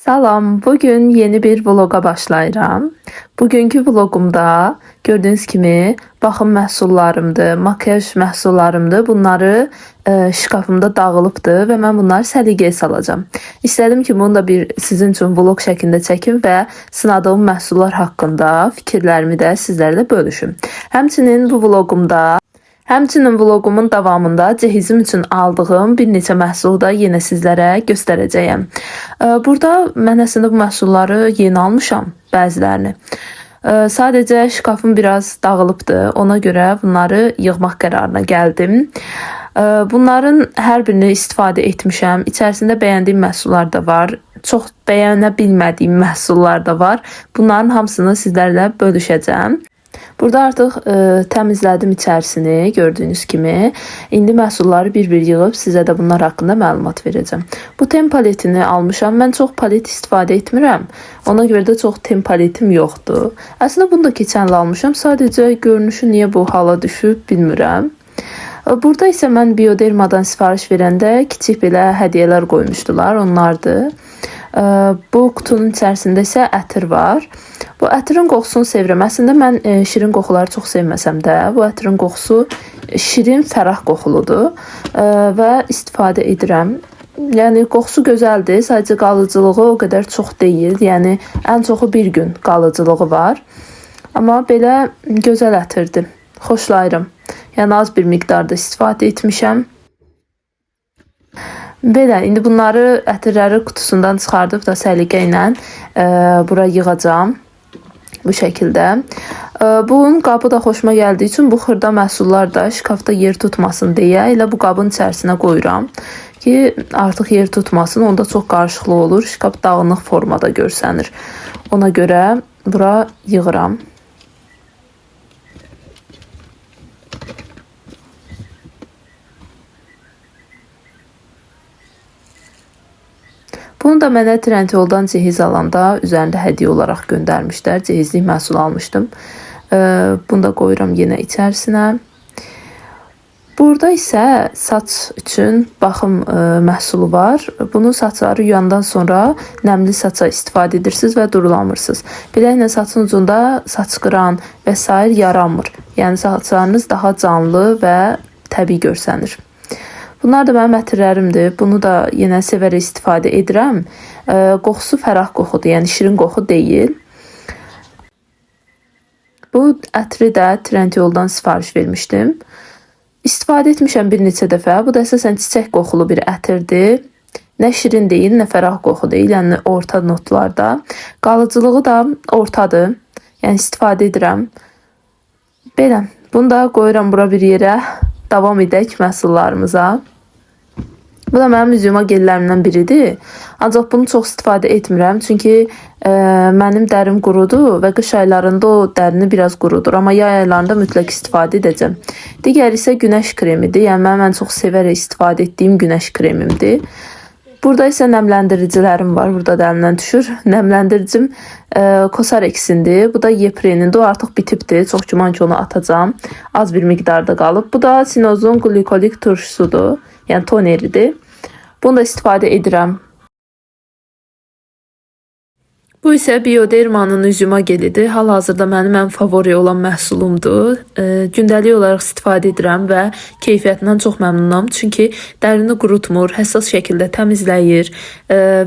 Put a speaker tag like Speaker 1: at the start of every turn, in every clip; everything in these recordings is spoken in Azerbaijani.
Speaker 1: Salam, bugün yeni bir vloga başlayıram. Bugünkü vlogumda gördüyünüz kimi baxım məhsullarımdır, makyaj məhsullarımdır. Bunları şkafımda dağılıbdır və mən bunları səliqəyə salacağam. İstədim ki, bunu da bir sizin üçün vlog şəklində çəkim və sınadığım məhsullar haqqında fikirlərimi də sizlərlə bölüşüm. Həmçinin vlogumun davamında cehizim üçün aldığım bir neçə məhsulu da yenə sizlərə göstərəcəyəm. Burada mən əslində bu məhsulları yeni almışam, bəzilərini. Sadəcə şkafım biraz dağılıbdı. Ona görə bunları yığmaq qərarına gəldim. Bunların hər birini istifadə etmişəm. İçərisində bəyəndiyim məhsullar da var. Çox bəyənə bilmədiyim məhsullar da var. Bunların hamısını sizlərlə bölüşəcəm. Burada artıq təmizlədim içərisini gördüyünüz kimi. İndi məhsulları bir-bir yığıb sizə də bunlar haqqında məlumat verəcəm. Bu ten paletini almışam. Mən çox palet istifadə etmirəm. Ona görə də çox ten paletim yoxdur. Əslində bunu da keçən il almışam. Sadəcə görünüşü niyə bu hala düşüb bilmirəm. Burada isə mən Biodermadan sifariş verəndə kiçik belə hədiyyələr qoymuşdular. Onlardır. Bu qutunun içərisində isə ətir var. Bu ətirin qoxusunu sevirəm. Əslində mən şirin qoxuları çox sevməsəm də, bu ətirin qoxusu şirin, fərah qoxuludur və istifadə edirəm. Yəni qoxusu gözəldir, sadəcə qalıcılığı o qədər çox deyil. Yəni ən çoxu bir gün qalıcılığı var. Amma belə gözəl ətirdir. Xoşlayıram. Yəni az bir miqdarda istifadə etmişəm. Belə, indi bunları ətirləri qutusundan çıxardıb da səliqə ilə bura yığacağam. Bu şəkildə. Bunun qabı da xoşuma gəldiyi üçün bu xırda məhsullar da şkafda yer tutmasın deyə elə bu qabın içərisinə qoyuram ki, artıq yer tutmasın. Onda çox qarışıqlı olur. Şkaf dağınıq formada görsənir. Ona görə bura yığıram. Bunu da mənə Trendyoldan cehiz alanda üzərində hədiyyə olaraq göndərmişlər. Cehizlik məhsul almışdım. Bunu da qoyuram yenə içərisinə. Burada isə saç üçün baxım məhsulu var. Bunu saçları yuyandan sonra nəmli saça istifadə edirsiniz və durulamırsınız. Beləliklə saçın ucunda saç qıran və sair yaranmır. Yəni saçlarınız daha canlı və təbii görsənir. Bunlar da mənim ətirlərimdir. Bunu da yenə sevərək istifadə edirəm. Qoxusu fərah qoxudur, yəni şirin qoxu deyil. Bu ətri də Trendyoldan sifariş vermişdim. İstifadə etmişəm bir neçə dəfə. Bu da əsasən çiçək qoxulu bir ətirdir. Nə şirin deyil, nə fərah qoxu deyil, yəni orta notlarda. Qalıcılığı da ortadır. Yəni istifadə edirəm. Belə, bunu da qoyuram bura bir yerə. Davam edək məhsullarımıza. Bu da mənim üzüyuma gellərimdən biridir. Ancaq bunu çox istifadə etmirəm. Çünki mənim dərim qurudur və qış aylarında o dərini biraz qurudur. Amma yay aylarında mütləq istifadə edəcəm. Digəri isə günəş kremidir. Yəni mənim ən çox sevərək istifadə etdiyim günəş kremimdir. Burada isə nəmləndiricilərim var. Burada da əlimdən düşür. Nəmləndiricim Cosrx-indir. Bu da Yeprenin. O artıq bitibdir. Çox güman ki onu atacağam. Az bir miqdarda qalıb. Bu da Sinozun qlikolik turşusudur. Yəni toneridir. Bunu da istifadə edirəm. Bu isə Biodermanın üzüma gelidir. Hal-hazırda mənim ən favori olan məhsulumdur. Gündəlik olaraq istifadə edirəm və keyfiyyətindən çox məmnunam. Çünki dərini qurutmur, həssas şəkildə təmizləyir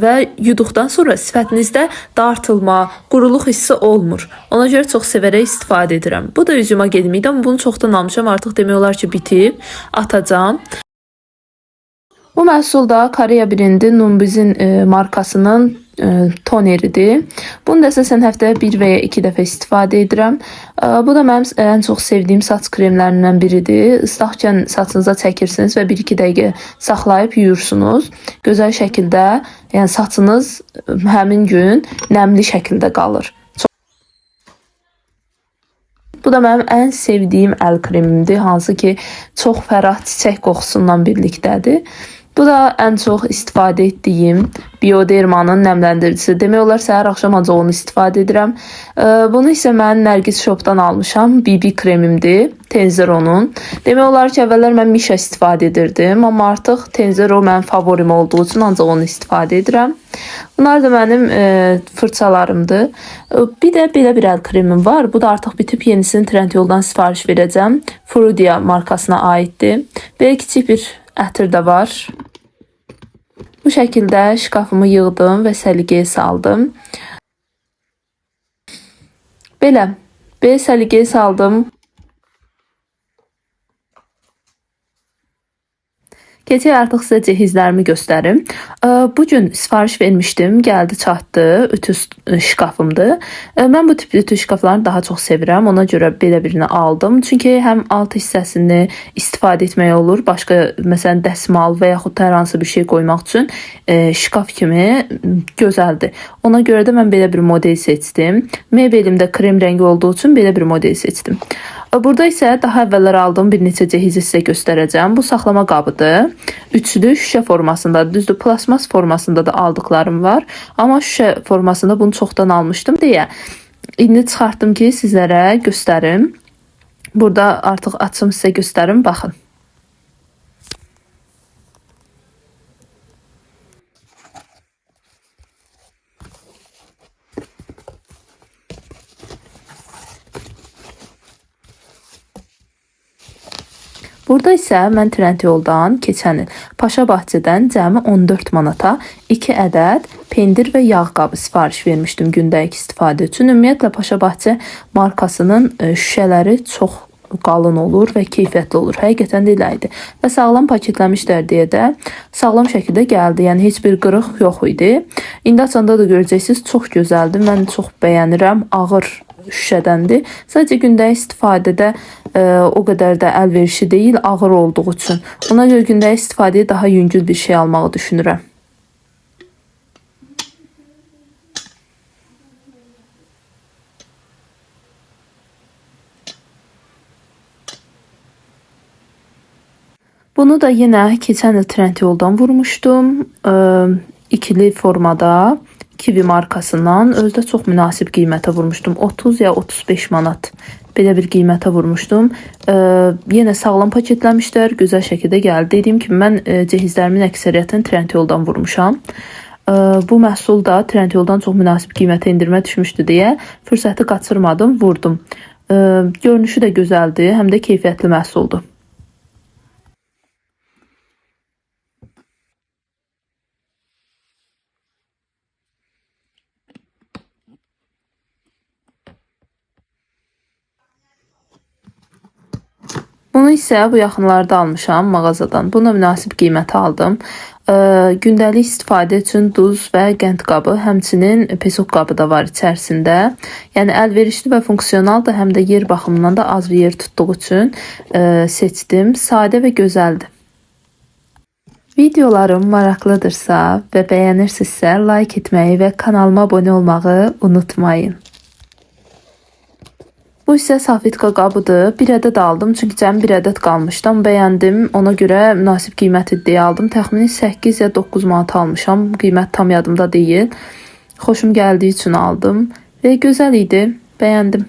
Speaker 1: və yuduqdan sonra sifətinizdə dartılma, quruluq hissi olmur. Ona görə çox sevərək istifadə edirəm. Bu da üzüma gelim idi, amma bunu çoxdan almışam. Artıq demək olar ki, bitib. Atacağam. Bu məhsul da Koreya brendi Numbizin markasının toneridir. Bunu da əsasən həftədə bir və ya iki dəfə istifadə edirəm. Bu da mənim ən çox sevdiyim saç kremlərindən biridir. Islaqkən saçınıza çəkirsiniz və 1-2 dəqiqə saxlayıb yuyursunuz. Gözəl şəkildə, yəni saçınız həmin gün nəmli şəkildə qalır. Bu da mənim ən sevdiyim əl kremimdir, hansı ki çox fərah çiçək qoxusundan birlikdədir. Bu da ən çox istifadə etdiyim Biodermanın nəmləndiricisi. Demək olar səhər axşam ancaq onu istifadə edirəm. Bunu isə mən Nərgiz Shop'dan almışam. BB kremimdir. Tenzero'nun. Demək olar ki, əvvəllər mən Misha istifadə edirdim, amma artıq Tenzero mənim favorim olduğu üçün ancaq onu istifadə edirəm. Bunlar da mənim fırçalarımdır. Bir də belə bir əl kremim var. Bu da artıq bitib. Yenisini Trendyoldan sifariş verəcəm. Frudia markasına aiddir. Belə kiçik bir ətir də var. Bu şəkildə şkafımı yığdım və səliqəyə saldım. Belə səliqəyə saldım. Keçək artıq sizə cehizlərimi göstərim. Bu gün sifariş vermişdim, gəldi çatdı, ütü şkafımdır. Mən bu tip ütü şkaflarını daha çox sevirəm, ona görə belə birini aldım. Çünki həm alt hissəsini istifadə etmək olur, başqa məsələn dəsmal və yaxud da hər hansı bir şey qoymaq üçün şkaf kimi gözəldir. Ona görə də mən belə bir model seçdim. Mebelim də krem rəngi olduğu üçün belə bir model seçdim. Burada isə daha əvvəllər aldığım bir neçə cehizi sizə göstərəcəm. Bu saxlama qabıdır. Üçlü şüşə formasında, düzdür, plasmas formasında da aldıqlarım var. Amma şüşə formasında bunu çoxdan almışdım deyə indi çıxartdım ki, sizlərə göstərim. Burada artıq açım sizə göstərim, baxın. Burada isə mən Trendyoldan keçən il Paşa Bahçədən cəmi 14 manata 2 ədəd pendir və yağ qabı sifariş vermişdim gündəlik istifadə üçün. Ümumiyyətlə Paşa Bahçə markasının şüşələri çox qalın olur və keyfiyyətli olur. Həqiqətən də elə idi. Və sağlam paketləmişlər deyə də sağlam şəkildə gəldi. Yəni heç bir qırıq yox idi. İndi açanda da görəcəksiniz, çox gözəldir. Mən çox bəyənirəm. Ağır şüşədəndir. Sadəcə gündəlik istifadədə o qədər də əlverişli deyil, ağır olduğu üçün. Ona görə gündəlik istifadəyə daha yüngül bir şey almağı düşünürəm. Bunu da yenə keçən il Trendyoldan vurmuşdum. İkili formada Kiwi markasından, özü də çox münasib qiymətə vurmuşdum. 30 ya 35 manat belə bir qiymətə vurmuşdum. Yenə sağlam paketləmişlər, gözəl şəkildə gəldi. Dediyim kimi mən cehizlərimin əksəriyyətini Trendyoldan vurmuşam. Bu məhsul da Trendyoldan çox münasib qiymətə endirimə düşmüşdü deyə fürsəti qaçırmadım, vurdum. Görünüşü də gözəldir, həm də keyfiyyətli məhsuldur. Bunu isə bu yaxınlarda almışam mağazadan. Buna münasib qiymətə aldım. Gündəlik istifadə üçün duz və qənd qabı, həmçinin pesok qabı da var içərisində. Yəni əlverişli və funksiyonaldır, həm də yer baxımından da az bir yer tutduğu üçün seçdim. Sadə və gözəldir. Videolarım maraqlıdırsa və bəyənirsinizsə like etməyi və kanalıma abunə olmağı unutmayın. Bu isə salfetka qabıdır. Bir ədəd aldım, çünki cəmi bir ədəd qalmışdı. Amma bəyəndim, ona görə münasib qiyməti deyə aldım. Təxmini 8 ya 9 manat almışam. Qiymət tam yadımda deyil. Xoşum gəldiyi üçün aldım və gözəl idi, bəyəndim.